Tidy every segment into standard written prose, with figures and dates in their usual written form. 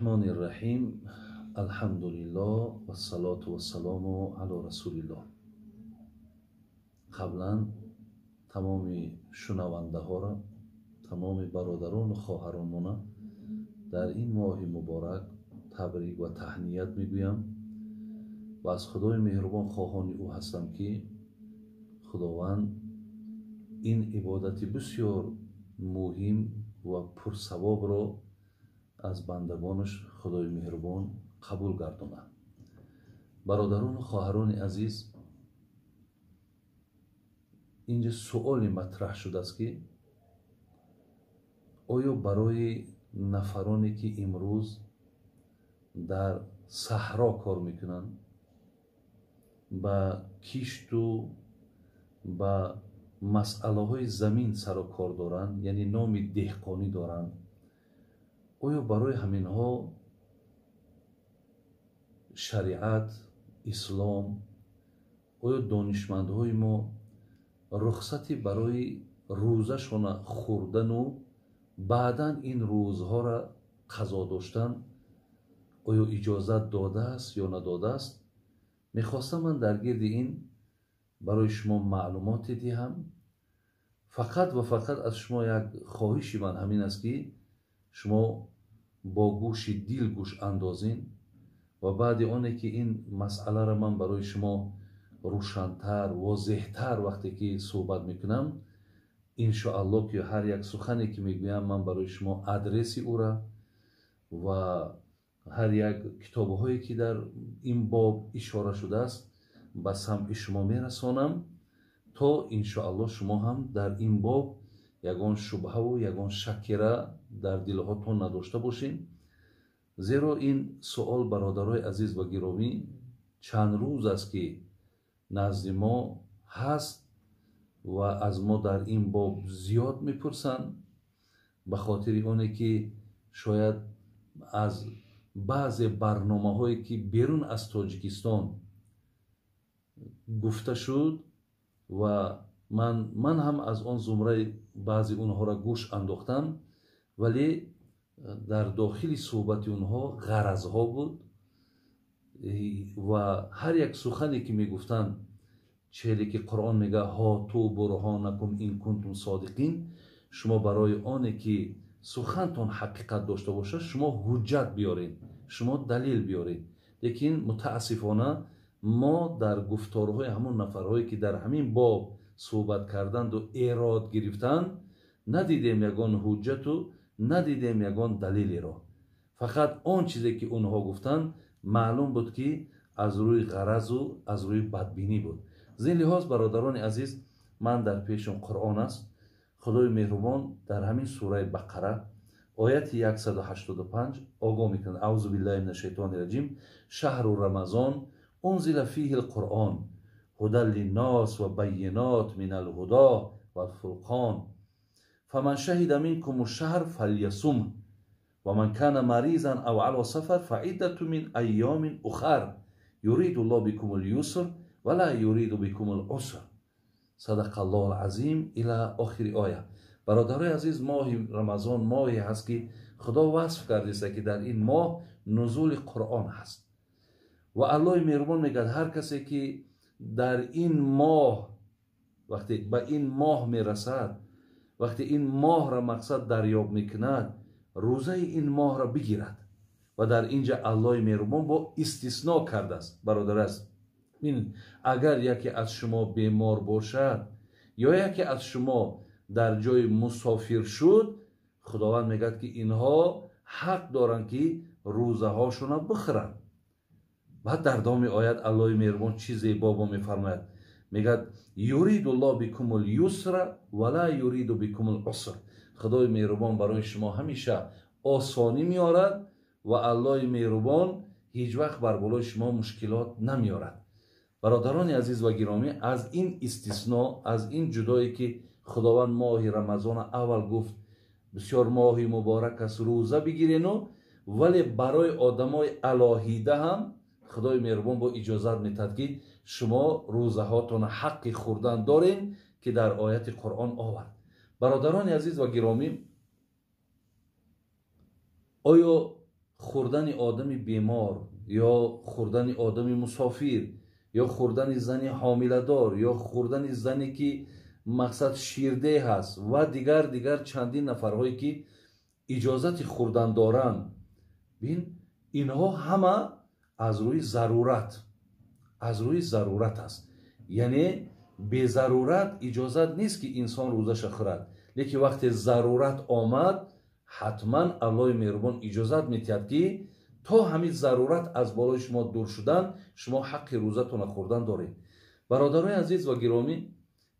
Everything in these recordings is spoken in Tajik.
Раҳмони Раҳим. Алҳамдулиллоҳ вассалоту вассалому ало расулиллоҳ. Қаблан тамоми шунавандаҳоро, тамоми бародарону хоҳаронмона дар ин моҳи муборак табрик ва таҳният мегӯям ва аз Худои меҳрубон хоҳони ӯ ҳастам, ки Худованд ин ибодати бисёр муҳим ва пурсавобро аз бандагонаш Худои меҳрубон қабул гардонад. Бародарону хоҳарони азиз, инҷа суоле матраҳ шудааст, ки оё барои нафароне, ки имрӯз дар саҳро кор мекунанд, ба кишту ба масъалаҳои замин сару кор доранд, яъне номи деҳқонӣ доранд, оё барои ҳаминҳо шариат, ислом, оё донишмандҳои мо рухсати барои рӯзашона хӯрдану баъдан ин рӯзҳоро қазо доштан оё иҷозат додааст ё надодааст? Мехостам ман дар гирди ин барои шумо маълумоте диҳам. Фақат ва фақат аз шумо як хоҳиши ман ҳамин аст, ки шумо бо гӯши дил гӯш андозин ва баъди оне ки ин масъаларо ман барои шумо рӯшантар, возеҳтар вақте ки суҳбат мекунам, иншоаллоҳ, ки ҳар як сухане ки мегӯям, ман барои шумо адреси ӯра ва ҳар як китобҳое ки дар ин боб ишора шудааст, ба самъи шумо мерасонам, то иншоаллоҳ шумо ҳам дар ин боб ягон шубҳаву ягон шаккера дар дилҳотон надошта бошед. Зеро ин суол, бародарои азиз ва гиромӣ, чанд рӯз аст, ки назди мо ҳаст ва аз мо дар ин боб зиёд мепурсанд, ба хотири оне ки шояд аз баъзе барномаҳое ки берун аз Тоҷикистон гуфта шуд ва ман ҳам аз он зумраи баъзе онҳоро гӯш андохтам, вале дар дохили суҳбати онҳо ғаразҳо буд ва ҳар як сухане ки мегуфтанд, челе ки Қуръон мега: «Ҳоту бурҳонакум ин кунтум содиқин», шумо барои оне ки сухантон ҳақиқат дошта бошад, шумо ҳуҷҷат биёред, шумо далел биёред. Лекин мутаассифона мо дар гуфторҳои ҳамон нафарҳое ки дар ҳамин боб суҳбат карданду эрод гирифтанд, надидем ягон ҳуҷҷату надидем ягон далелеро. Фақат он чизе ки онҳо гуфтанд, маълум буд, ки аз рӯи ғаразу аз рӯи бадбинӣ буд. Зин лиҳоз, бародарони азиз, ман дар пешам Қуръон аст. Худои меҳрубон дар ҳамин сураи Бақара, ояти 185 огоҳ мекунад: «Аузу биллаҳи мина шайтони раҷим. Шаҳру рамазон унзила фиҳи лқуръон ҳудан линнос ва байинот мин алҳудо валфурқон фаман шаҳида минкум шаҳр фалйасум ва ман кана маризан ав ало сафар фаиддату мин айёмин ухар юриду ллоҳ бикум люср ва ла юриду бикум луср. Садақа ллоҳу лазим», ила охири оя. Бародарои азиз, моҳи Рамазон моҳе ҳаст, ки Худо васф кардааст, ки дар ин моҳ нузули Қуръон ҳаст ва Аллоҳи меҳрубон мегӯяд, ҳар касе ки дар ин моҳ, вақте ба ин моҳ мерасад, вақте ин моҳро мақсад дарёб мекунад, рӯзаи ин моҳро бигирад. Ва дар инҷа Аллоҳи меҳрубон бо истисно кардааст, бародар аст. Агар яке аз шумо бемор бошад ё яке аз шумо дар ҷои мусофир шуд, Худованд мегӯяд, ки инҳо ҳақ доранд, ки рӯзаҳошонро бихӯранд. Баъд дар давоми оят Аллоҳи меҳрубон чӣ зебо бо мефармояд, мегӯяд: «Юриду ллоҳ бикум люсра ва ла юриду бикум луср». Худои меҳрубон барои шумо ҳамеша осонӣ меорад ва Аллоҳи меҳрубон ҳеҷ вақт бар болои шумо мушкилот намеорад. Бародарони азиз ва гиромӣ, аз ин истисно, аз ин ҷудое ки Худованд моҳи Рамазона аввал гуфт, бисёр моҳи муборак аст, рӯза бигирену, вале барои одамои алоҳида ҳам Худои меҳрубон бо иҷозат метаҳад, ки шумо рӯзаҳотон ҳаққи хӯрдан дорен, ки дар ояти Қуръон овард. Бародарони азиз ва гиромӣ, оё Хӯрдани одами бемор ё хӯрдани одами мусофир ё хӯрдани зани ҳомиладор ё хӯрдани зане ки мақсад ширдеҳ аст ва дигар чандин нафарҳое ки иҷозати хӯрдан доранд, бин, инҳо ҳама аз рӯи зарурат, аз рӯи зарурат аст. Яъне безарурат иҷозат нест ки инсон рӯзаша хӯрад, лекин вақте зарурат омад, ҳатман Аллоҳи меҳрубон иҷозат медиҳад ки то ҳамин зарурат аз болои шумо дур шудан, шумо ҳаққи рӯзатонро хӯрдан доред. Бародарои азиз ва гиромӣ,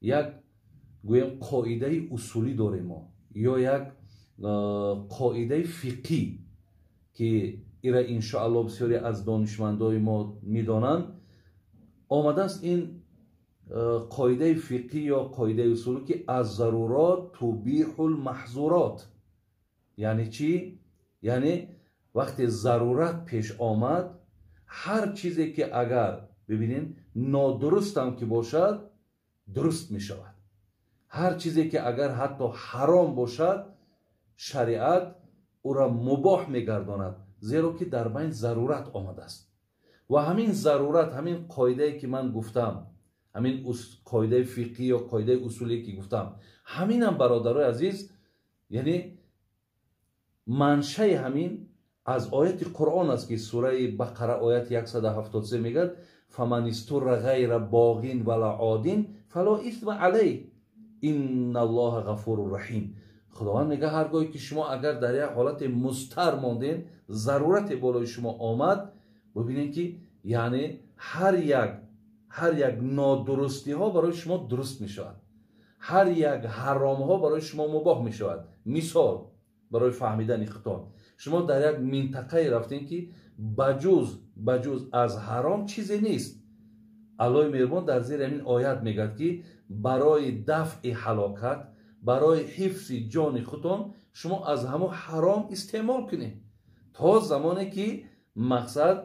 як гӯем қоидаи усулӣ дорем мо ё як қоидаи фиқҳӣ ки ира иншоалло бисёре аз донишмандои мо медонанд. Омадааст ин қоидаи фиқҳӣ ё қоидаи усулӣ ки аз зарурот тубиҳул маҳзурот. Яъне чӣ? Яъне вақте зарурат пеш омад, ҳар чизе ки агар бибинед нодурустам ки бошад, дуруст мешавад. Ҳар чизе ки агар ҳатто ҳаром бошад, шариат ӯра мубоҳ мегардонад, зеро ки дар байн зарурат омадааст. Ва ҳамин зарурат, ҳамин қоидае ки ман гуфтам, ҳамин қоидаи фиқҳӣ ё қоидаи усулие ки гуфтам, ҳаминам бародарои азиз, яъне маншаи ҳамин аз ояти Қуръон аст ки сураи Бақара ояти 173 мегӯяд: фаман истурра ғайра боғин вала один фало исма алайҳ инналлоҳа ғафуру раҳим. Худованд мегӯяд ҳар гоҳе ки шумо агар дар як ҳолати мустар монден, зарурате болои шумо омад, бибинед ки яъне ҳар як нодурустиҳо барои шумо дуруст мешавад, ҳар як ҳаромҳо барои шумо мубоҳ мешавад. Мисол барои фаҳмидани худтон, шумо дар як минтақае рафтем ки ба ҷуз аз ҳаром чизе нест. Аллоҳи меҳрубон дар зери ҳамин оят мегӯяд ки барои дафъи ҳалокат, барои ҳифзи ҷони худтон шумо аз ҳамон ҳаром истеъмол кунед то замоне ки мақсад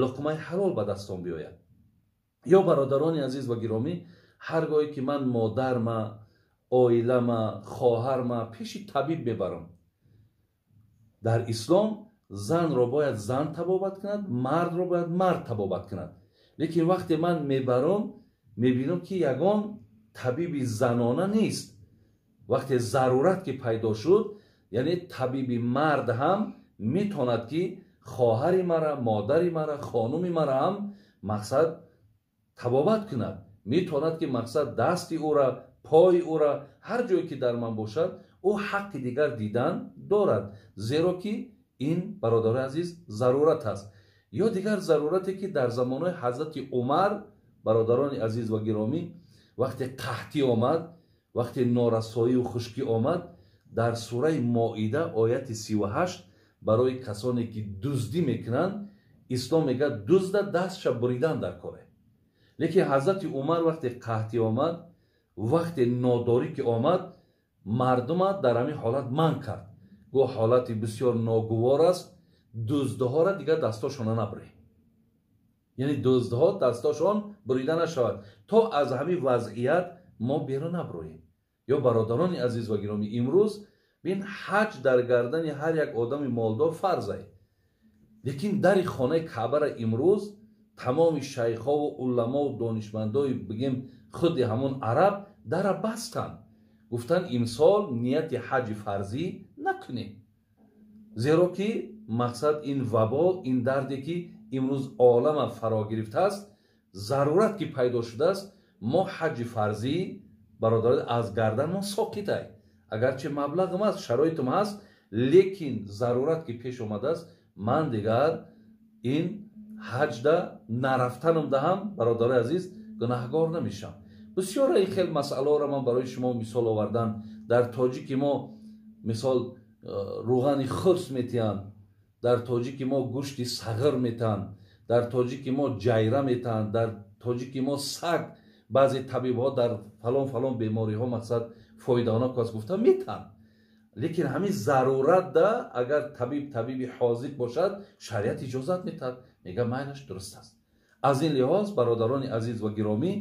луқмаи ҳалол ба дастон биёяд. Ё бародарони азиз ва гиромӣ, ҳар гоҳе ки ман модарма, оилама, хоҳарма пеши табиб мебарам, дар ислом занро бояд зан табобат кунад, мардро бояд мард табобат кунад. Лекин вақте ман мебарам, мебинам ки ягон табиби занона нест. Вақте зарурат ки пайдо шуд, яъне табиби мард ҳам метавонад ки хоҳари мара, модари мара, хонуми мара ҳам мақсад табобат кунад. Метавонад ки мақсад дасти ӯра, пои ӯра, ҳар ҷое ки дар ман бошад, ӯ ҳаққи дигар дидан дорад, зеро ки ин бародарои азиз зарурат аст. Ё дигар зарурате ки дар замонҳои ҳазрати Умар, бародарони азиз ва гиромӣ, вақте қаҳтӣ омад, вақте норасоию хушкӣ омад, дар сураи Моида ояти 38 барои касоне ки дуздӣ мекунанд, ислом мегӯяд дузда дастша буридан дар коре. Лекин ҳазрати Умар вақте қаҳтӣ омад, вақте нодорӣ ки омад, мардума дар ҳамин ҳолат манъ кард. Гуфт ҳолати бисёр ногувор аст, дуздҳоро дигар дастошона набуред. Яъне дуздҳо дастошон бурида нашавад то аз ҳамин вазъият мо берун набуроем. Ё бародарони азиз ва гиромӣ, имрӯз бин ҳаҷ дар гардани ҳар як одами молдор фарзае, лекин дари хонаи Каъбара имрӯз тамоми шайхову уламову донишмандои бигем худи ҳамон араб дара бастанд. Гуфтанд имсол нияти ҳаҷи фарзӣ накунед, зеро ки мақсад ин вабо, ин дарде ки имрӯз олама фаро гирифтааст, зарурат ки пайдо шудааст, мо ҳаҷи фарзӣ бародарон аз гарданмон соқитай. Агарчи маблағам аст, шароитам ҳаст, лекин зарурат ки пеш омадааст, ман дигар ин ҳаҷда нарафтанам даҳам, бародарои азиз, гунаҳгор намешам. Бисёр ин хел масъалаҳоро ман барои шумо мисол овардан. Дар тоҷики мо мисол рӯғани хурс метиҳанд, дар тоҷики мо гӯшти сағир метиҳанд, дар тоҷики мо ҷайра метиҳанд, дар тоҷики мо саг, баъзе табибҳо дар фалон фалон бемориҳо мақсад фоидаонок аст гуфта метиҳанд. Лекин ҳамин зарурат да агар табиб табиби ҳозиқ бошад, шариат иҷозат метиҳад, мегӯяд майлаш дуруст аст. Аз ин лиҳоз бародарони азиз ва гиромӣ,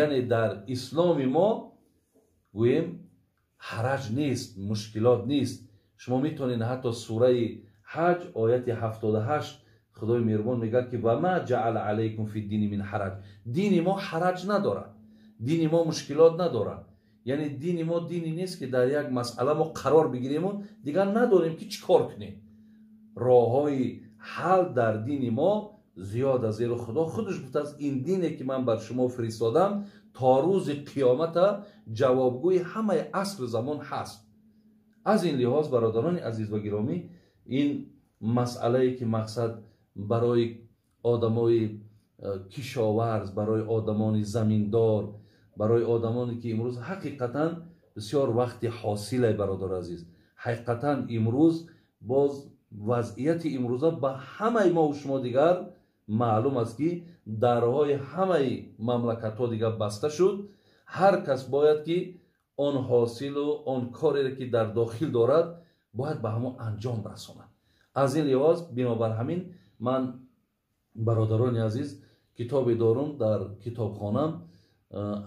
яъне дар исломи мо гӯем ҳараҷ нест, мушкилот нест. Шумо метавонед ҳатто сураи Ҳаҷ ояти 78 Худои меҳрубон мегӯяд, ки ва ма ҷаала алайкум фи дини мин ҳараҷ. Дини мо ҳараҷ надорад, дини мо мушкилот надорад. Яъне дини мо дини нест, ки дар як масъала мо қарор бигириму дигар надорем, ки чӣ кор кунем. Роҳҳои ҳал дар дини мо зиёд аст, зеро Худо худаш гуфтааст: ин дине, ки ман бар шумо фиристодам, то рӯзи қиёмата ҷавобгӯи ҳамаи асру замон ҳаст. Аз ин лиҳоз, бародарони азиз ва гиромӣ, ин масъалае, ки мақсад барои одамои кишоварз, барои одамони заминдор, барои одамоне, ки имрӯз ҳақиқатан бисёр вақти ҳосиле, бародари азиз, ҳақиқатан имрӯз боз вазъияти имрӯза ба ҳамаи мову шумо дигар маълум аст, ки дарҳои ҳамаи мамлакатҳо дигар баста шуд. Ҳар кас бояд, ки он ҳосилу он кореро, ки дар дохил дорад, бояд ба ҳамон анҷом расонад. Аз ин лиҳоз, бинобар ҳамин, ман, бародарони азиз, китобе дорум дар китобхонам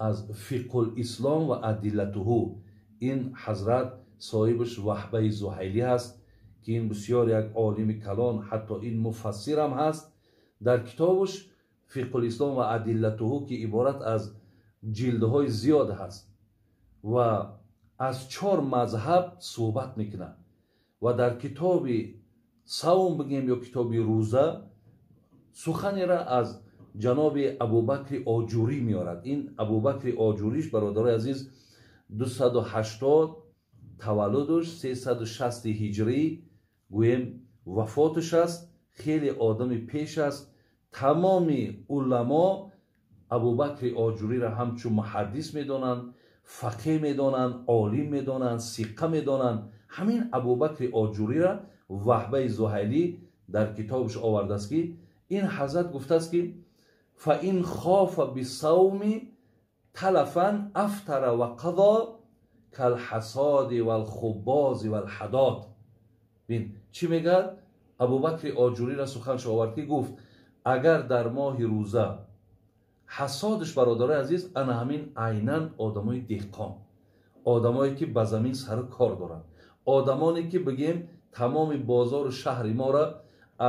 аз Фиқҳул ислом ва адиллатуҳу. Ин ҳазрат соҳибаш Ваҳбаи Зуҳайлӣ ҳаст, ки ин бисёр як олими калон, ҳатто ин муфассирам ҳаст. Дар китобаш Фиқҳул ислом ва адиллатуҳу, ки иборат аз ҷилдҳои зиёд ҳаст ва аз 4 мазҳаб суҳбат мекунад, ва дар китоби савм бигем ё китоби рӯза суханеро аз ҷаноби Абубакри Оҷурӣ меорад. Ин Абубакри Оҷуриш, бародарои азиз, 280 таваллудуш, 360 ҳиҷрӣ гӯем вафоташ аст. Хеле одами пеш аст. Тамоми уламо Абубакри Оҷуриро ҳамчун муҳаддис медонанд, фақеҳ медонанд, олим медонанд, сиқа медонанд. Ҳамин Абубакри Оҷуриро Ваҳбаи Зуҳайлӣ дар китобаш овардааст, ки ин ҳазрат гуфтааст, ки фаин хофа бисавми талафан афтара ва қазо калҳасоди валхубози валҳадод. Бин, чӣ мегӯяд? Абубакри Оҷуриро суханш овард, ки гуфт: агар дар моҳи рӯза ҳасодаш, бародарои азиз, ана ҳамин айнан одамои деҳқон, одамое, ки ба замин сару кор доранд, одамоне, ки бигем тамоми бозору шаҳри моро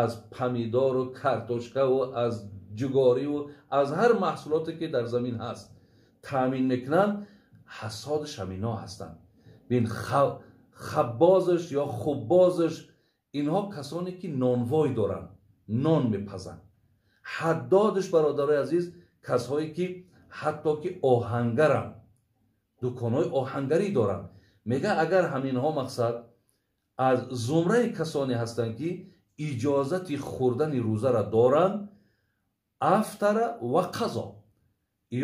аз помидору картошкаву аз ҷугориву аз ҳар маҳсулоте, ки дар замин ҳаст, таъмин мекунанд, ҳасодаш ҳамино ҳастанд. Бин, хаббозаш ё хуббозаш, инҳо касоне, ки нонвой доранд, нон мепазанд. Ҳаддодаш, бародарои азиз, касҳое, ки ҳатто ки оҳангаранд, дуконҳои оҳангарӣ доранд. Мега, агар ҳаминҳо мақсад аз зумраи касоне ҳастанд, ки иҷозати хӯрдани рӯзаро доранд, афтара ва қазо,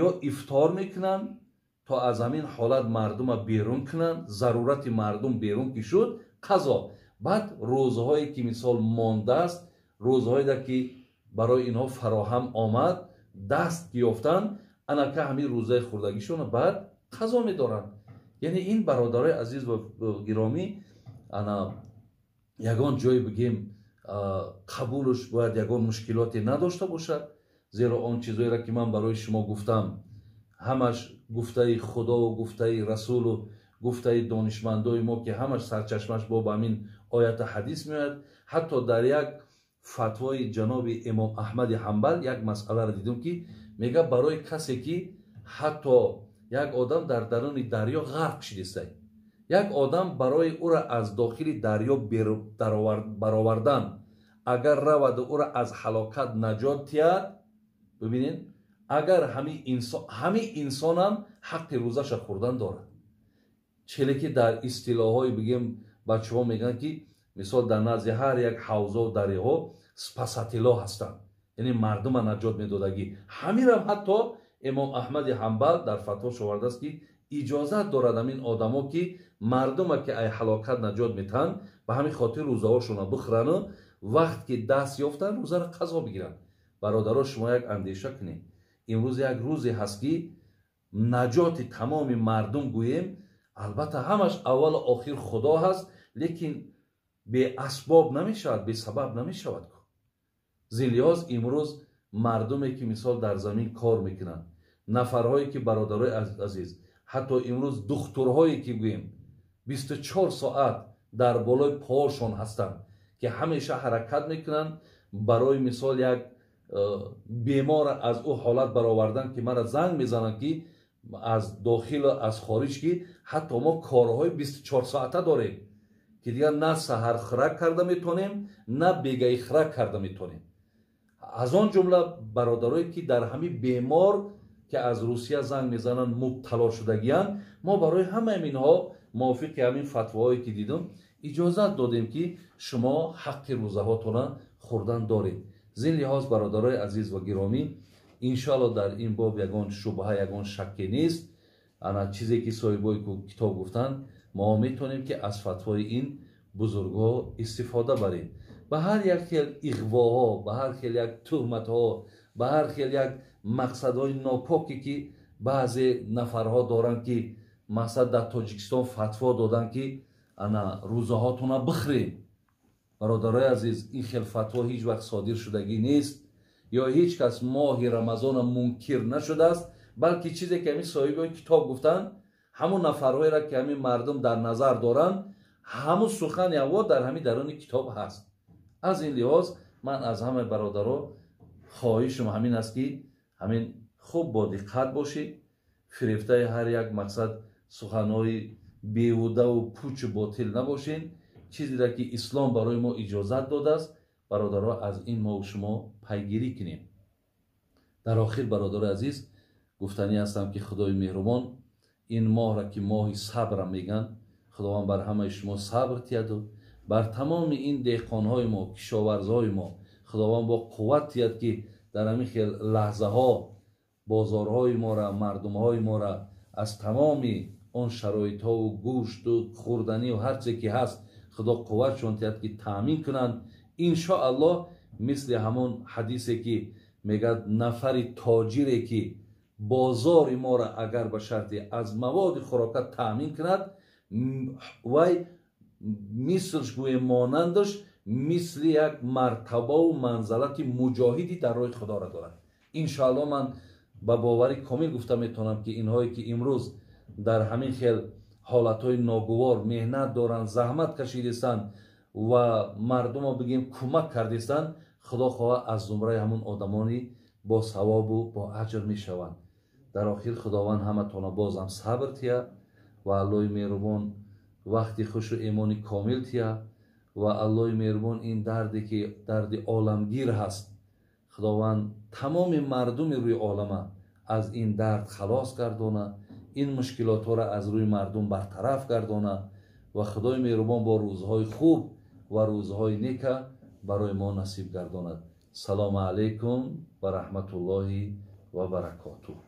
ё ифтор мекунанд то аз ҳамин ҳолат мардума берун кунанд, зарурати мардум берун ки шуд, қазо. Баъд рӯзҳое, ки мисол мондааст, рӯзҳое, ки барои инҳо фароҳам омад, даст ёфтанд, анака ҳамин рӯзаи хӯрдагишонро баъд қазо медоранд. Яъне ин, бародарои азиз ва гиромӣ, ана ягон ҷое бигем қабулш бояд ягон мушкилоте надошта бошад, зеро он чизоеро, ки ман барои шумо гуфтам, ҳамаш гуфтаи Худову гуфтаи Расулу гуфтаи донишмандои мо, ки ҳамаш сарчашмаш бо ба ҳамин ояту ҳадис меояд. Ҳатто дар як фатвои ҷаноби имом Аҳмади Ҳамбал як масъаларо дидем, ки мега барои касе, ки ҳатто як одам дар даруни дарё ғарқ шидистай, як одам барои ӯро аз дохили дарё баровардан, агар раваду ӯро аз ҳалокат наҷот диҳад, бибинед, агар ҳамин инсонам ҳаққи рӯзаша хӯрдан дорад. Челе ки дар истилоҳҳои бигем бачаҳо мегӯянд, ки мисол дар назди ҳар як ҳавзо дарёҳо спасатело ҳастанд, яъне мардума наҷот медодагӣ. Ҳаминам ҳатто имом Аҳмади Ҳамбал дар фатвош овардааст, ки иҷозат дорад ҳамин одамо, ки мардума ки ай ҳалокат наҷот метаҳанд, ба ҳамин хотир рӯзаҳошонро бихӯрану вақт ки даст ёфтанд, рӯзаро қазо бигиранд. Бародаро, шумо як андеша кунед. Имрӯз як рӯзе ҳаст, ки наҷоти тамоми мардум гӯем, албатта ҳамаш аввалу охир Худо ҳаст, лекин беасбоб намешавад, бесабаб намешавад. Зин лиҳоз имрӯз мардуме, ки мисол дар замин кор мекунанд, нафарҳое, ки, бародарои азиз, ҳатто имрӯз духтурҳое, ки гӯем 24 соат дар болои поҳошон ҳастанд, ки ҳамеша ҳаракат мекунанд барои мисол як бемор аз ӯ ҳолат баровардан, ки мара занг мезананд, ки аз дохил, аз хориҷ, ки ҳатто мо корҳои 24 соата дорем, ки дигар на саҳархӯрак карда метавонем, на бегаихӯрак карда метавонем. Аз он ҷумла бародарое ки дар ҳамин бемор, ки аз Русия занг мезананд, мубтало шудагиянд, мо барои ҳамаи инҳо мувофиқи ҳамин фатвоҳое ки дидум иҷозат додем, ки шумо ҳаққи рӯзаҳотона хӯрдан доред. Зин лиҳоз, бародарои азиз ва гиромӣ, иншоалло дар ин боб ягон шубҳа, ягон шакке нест. Ана чизе ки соҳибои китоб гуфтанд, мо метавонем ки аз фатвои ин бузургҳо истифода барем. Ба ҳар як хел иғвоҳо, ба ҳар хел як туҳматҳо, ба ҳар хел як мақсадҳои нопоке ки баъзе нафарҳо доранд, ки мақсад дар Тоҷикистон фатво доданд, ки ана рӯзаҳотона бихӯред. Бародарои азиз, ин хел фатво ҳеҷ вақт содир шудагӣ нест, ё ҳеҷ кас моҳи Рамазона мункир нашудааст, балки чизе ки ҳамин соҳибои китоб гуфтанд, ҳамун нафарҳоеро ки ҳамин мардум дар назар доранд, ҳамун сухани аво дар ҳамин даруни китоб ҳаст. Аз ин лиҳоз ман аз ҳамаи бародаро хоҳишам ҳамин аст, ки ҳамин хуб бо диққат бошед, фирефтаи ҳар як мақсад суханҳои беҳудаву пучу ботил набошед. Чизеро ки ислом барои мо иҷозат додааст, бародаро, аз ин мо шумо пайгирӣ кунем. Дар охир, бародари азиз, гуфтанӣ ҳастам, ки Худои меҳрубон ин моҳра, ки моҳи сабра мегӯянд, Худованд бар ҳамаи шумо сабр тияду бар тамоми ин деҳқонҳои мо, кишоварзҳои мо Худованд бо қувват тияд, ки дар ҳамин хел лаҳзаҳо бозорҳои мора, мардумҳои мора аз тамоми он шароитҳову гӯшту хӯрданию ҳар чизе ки ҳаст, Худо қувватшон тияд, ки таъмин кунанд. Иншоаллоҳ, мисли ҳамон ҳадисе ки мегӯяд, нафари тоҷире ки бозори моро агар ба шарти аз маводи хӯрока таъмин кунад, вай мислш гӯем монандаш мисли як мартабаву манзалати муҷоҳиди дар роҳи Худоро дорад. Иншоаллоҳ, ман ба боварӣ комил гуфта метавонам, ки инҳое ки имрӯз дар ҳамин хел ҳолатҳои ногувор меҳнат доранд, заҳмат кашидистанд ва мардумо бигем кӯмак кардистанд, Худо хоҳа аз зумраи ҳамун одамони бо савобу бо аҷр мешаванд. Дар охир, Худованд ҳаматона бозам сабр тия ва Аллоҳи меҳрубон вақти хушу эмони комил тия ва Аллоҳи меҳрубон ин дарде ки дарди оламгир ҳаст, Худованд тамоми мардуми рӯи олама аз ин дард халос гардона, ин мушкилотҳоро аз рӯи мардум бартараф гардона ва Худои меҳрубон бо рӯзҳои хуб ва рӯзҳои нека барои мо насиб гардонад. Салому алайкум ва раҳматуллоҳи ва баракотуҳ.